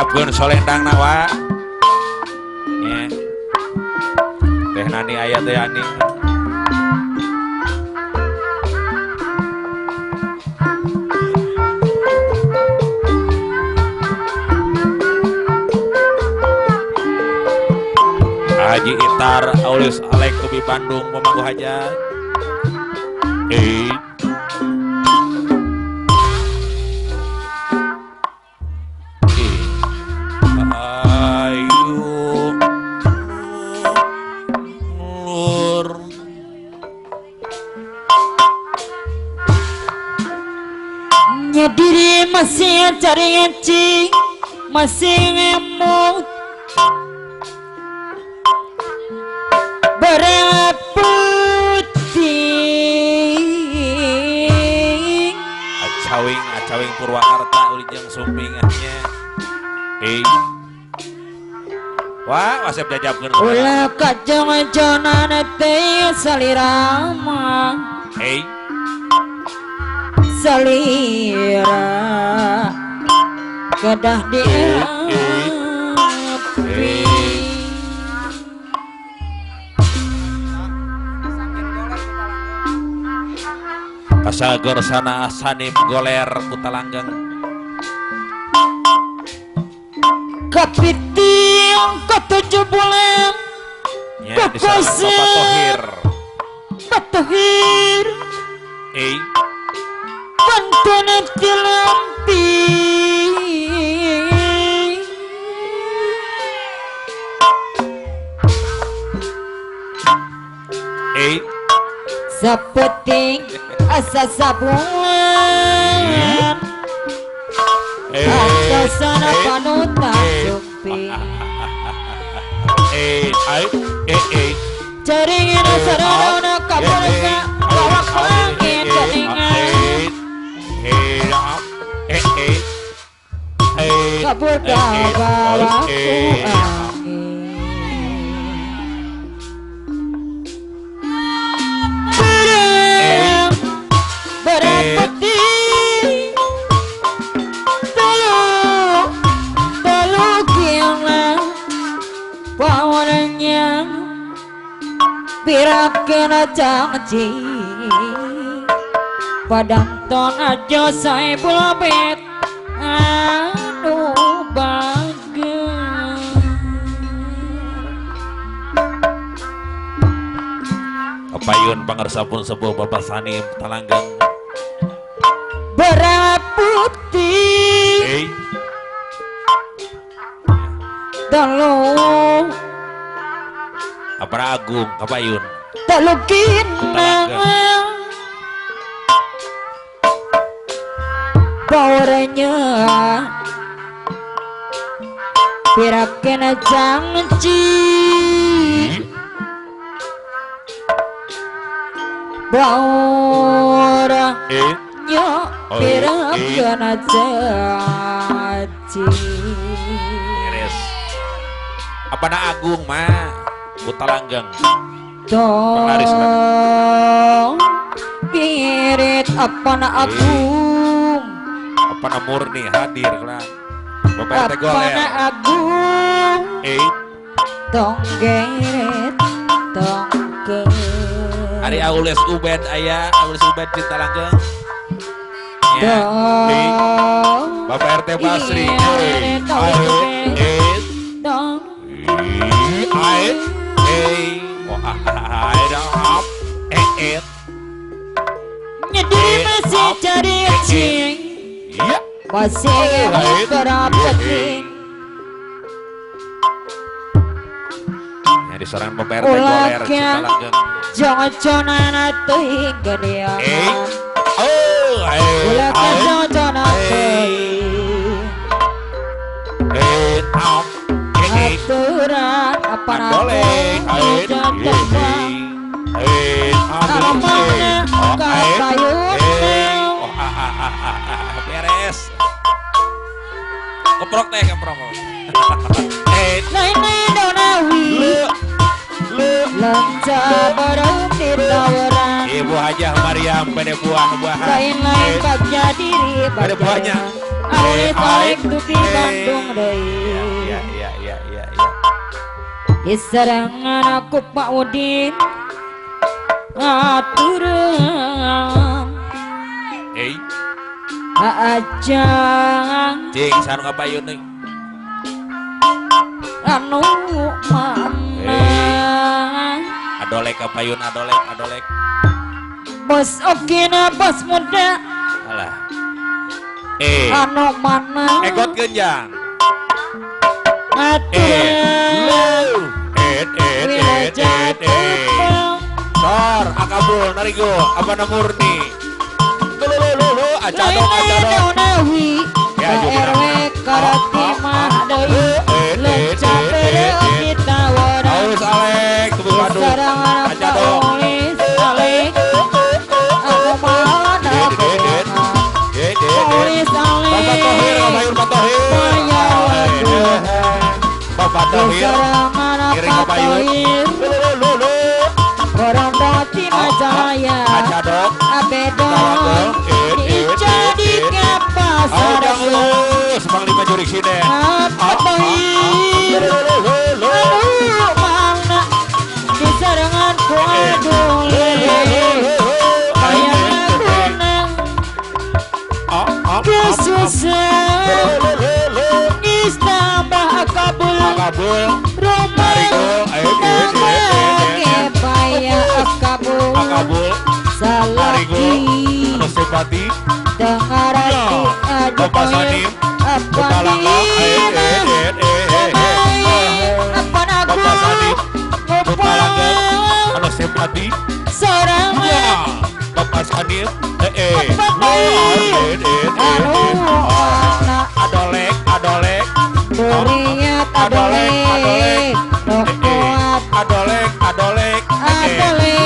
Jajapkeun solendang na wa. Nya. Teh Nani aya teh Ani. Haji Itar Aulis Alek Tubi Bandung pemangku hajat. Ayu lur nyediri masih cari encing masih ngemut berat putih acawing acawing Purwakarta ulijeng sumpingannya. Wah wasep jajapkeun ulah kajeng jonan teh salirama salira kedah di api. Kasagor sana Sanip goler Kutalanggeng kapiting ke-7 bulan Bapak Tohir pantun tilampi sepeting asa sabulan atasana panutan sumpi jaringin sarana kaburka bawa angin jaringan kaburka bawa angin. Kena janji padang ton aja saya bulabet anu bagus. Payun pangarsa pun sebuah Bapak Sanip Talanggang berat putih telu apa agung kapayun telu kinang baurnya pirak kena janji baurnya pirak kena janji. Apa na agung mah Kutalanggeng tong kirit apa na agung apa na murni hadir lah Bapak RT apa na agung tong geret tong ke Ari Aules Ubed aya Aules Ubed Citalanggeng ya. Bapak RT Basri nyediri masih cari cing masih berapa cing di saran Bapak RT goler Citalanggeng jangan jonan atuh gedia ulah jangan jonan aturan apa beres keprok teh keprok Ibu Hajah Maryam pada buah-buahan pada buahnya. Aulis Alek tupi Bandung deui. Ya ya ya ya ya. Diserangan aku Pak Udin aturan. Eh. Ajang. Cing sanu kapayun deui. Anu mana? Adolek kapayun adolek adolek. Bos okina bos muda. Alah. Anu mana? Ekot genjang. Aturan. Sor akabul narigo apa murni. Lu acadok acadok. Ya RW Karatimah deui. Aulis Alek tubuh Bandung. Acadok. Alek. Anu mana? Aulis Alek. Bapak Tohir, Bapak Tohir. Bapak Tohir. Ngiring kapayun. Lu lu. Gorong roti Majaya. Acadok. Abedon. Jadi ke pasar. Audang lu, sepang lima jurik sini. Bapak Tohir. Anu mana? Diserangan ku adule. Ayah kunang. Kesusah. Istambah kabul. Rumah kepaya kabul. Salaki. Simpati. Dengarati Bapak Sanim. Bapak Sanim. Anu simpati. Bapak Sanim. Adolek adolek. Beriat adolek. Adolek adolek. Adolek.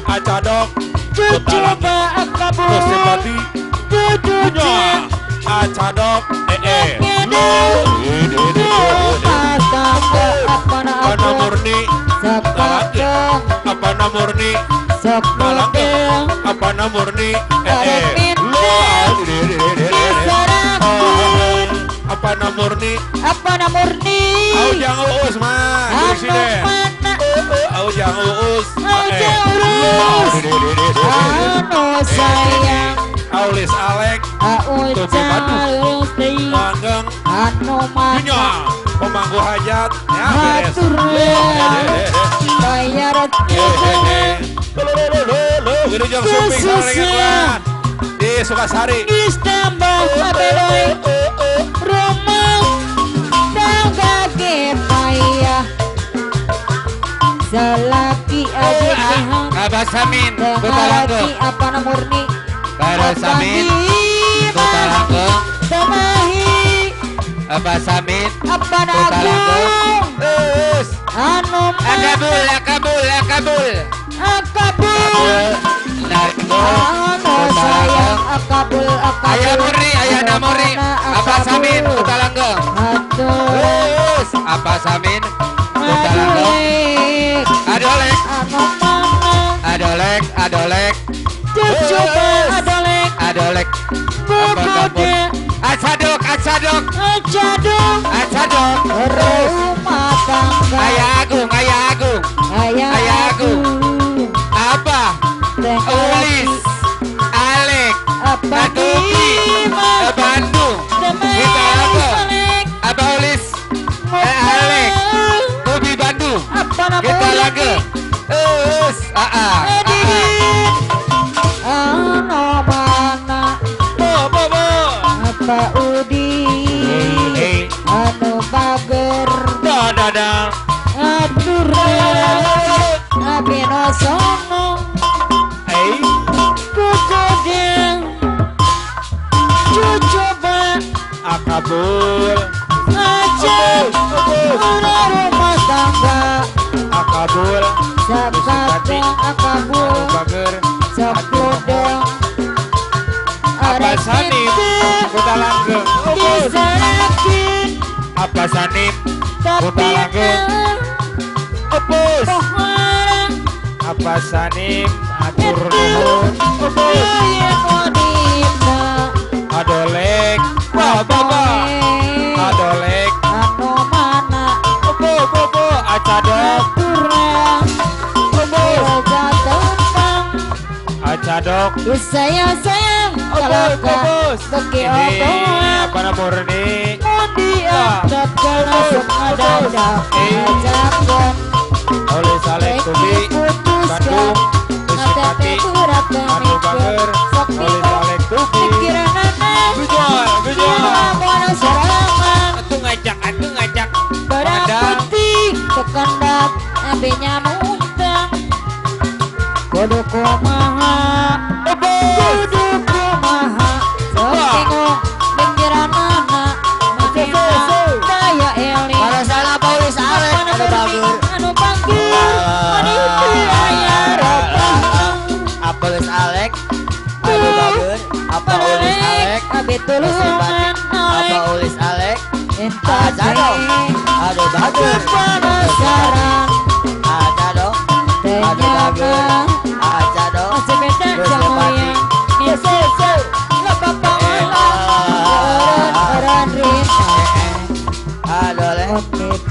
Acadok. Cucu akabul. Simpati. Cucu. Acadok. Apa murni? Apa murni? Apa murni? Apa murni? Apa murni? Aujang uus mah. Aujang uus. Aujang uus. Anu sayang. Aulis Alek. Aujang uus. Langgeng. Anu mana? Pemangku hajat. Ya beres. Bayar Lu lu di Sukasari. Istambah abedoy. Rumah tangga kepaya. Selaki aja sehat. Abah Samin Kutalangge. Apa murni? Abah Samin Kutalangge. Temahi. Abah Samin Apa Kutalangge. Anu akabul akabul akabul. Akabul. Anu sayang akabul akabul. Ayah murni ayah namuri. Abah Samin Kutalangge. Abah Samin Kutalangge. Adolek. Adolek adolek. Cucu adolek. Adolek. Bukude. Acadok acadok. Acadok. Acadok. Rumah tangga. Ayah Agung ayah Agung. Ayah Agung. Abah. Ulis. Alek. Apa Tupi. Bandung. Abah Ulis. Alek. Tupi Bandung. Kita lagi. Anu mana? Apa Udi? Anu bager. Dadadang. Aturan. Abino sono. Kukodeng. Cucoba. Akabul. Aja. Rumah tangga. Akabul. Sakateng akabul. Sakudeng. Abah Sanim Kutalangge. Diserakin. Abah Sanim Kutalangge. Opus. Apa Sanim atur nuhun. Adolek baba adolek bobo bobo acadok bobo acadok sayang sayang bos ini apa namanya oleh Saleh Tubi Bandung Musipati Anu Bager oleh Saleh Tubi Gujol Gujol atuh ngajak barang putih kekendak abenya muntang kudu kumaha kudu kumaha sok bingung pikiranana manehna daya eling salah Paulis Alek anu bager anu panggil maneh teu aya robah Paulis Alek anu bager apa Paulis Alek abe tulungan apa Paulis Alek entar anu bager penasaran ada anu bager ada masih beda jamunya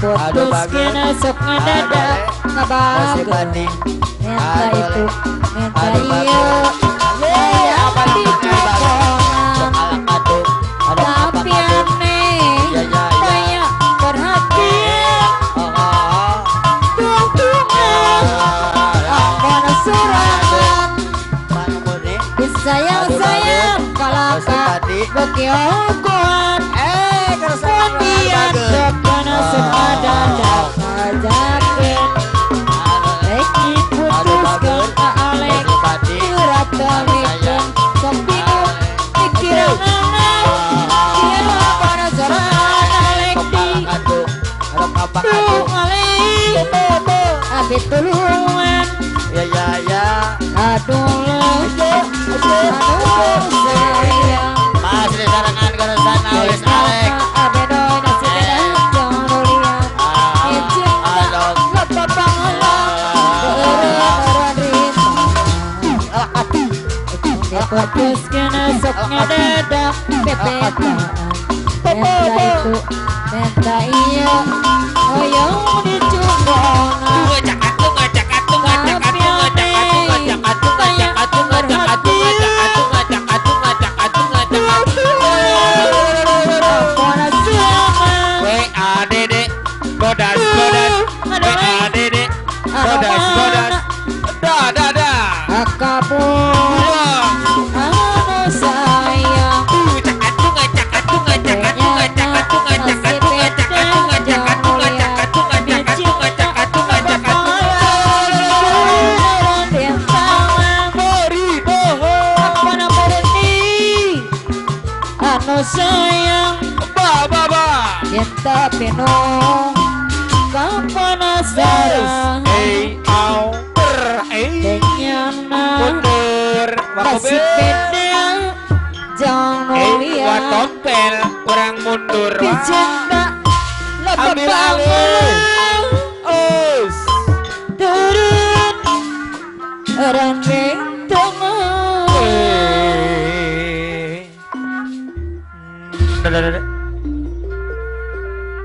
Aduh putus kena sok ngadadak ngabager minta itu minta ieu hayang dicokonan tapi aneh banyak perhatian tungtungan apa surangan disayang sayang kalaka beki ogohan kemudian karena semadadak ajakin rek diputuskan ka Alek berat sok bingung pikiranana kieu penasaran Alek di tuh Alek abe tulungan ya ya ya aduh aduh sayang masih sarangan karesan Aulis Alek putus kena sok ngadadak pepetaan minta itu minta iya hoyong dicumbona ngajak atuh ngajak atuh ngajak atuh ngajak atuh ngajak atuh ngajak atuh ngajak atuh ngajak atuh ngajak atuh ngajak atuh ngajak atuh WADD bodas bodas WADD bodas bodas da da da akabur sayang ba ba ba cinta penuh kapenasaran ei au ber ei mundur masih beda jangan ei watompel kurang mundur cinta ambil alih.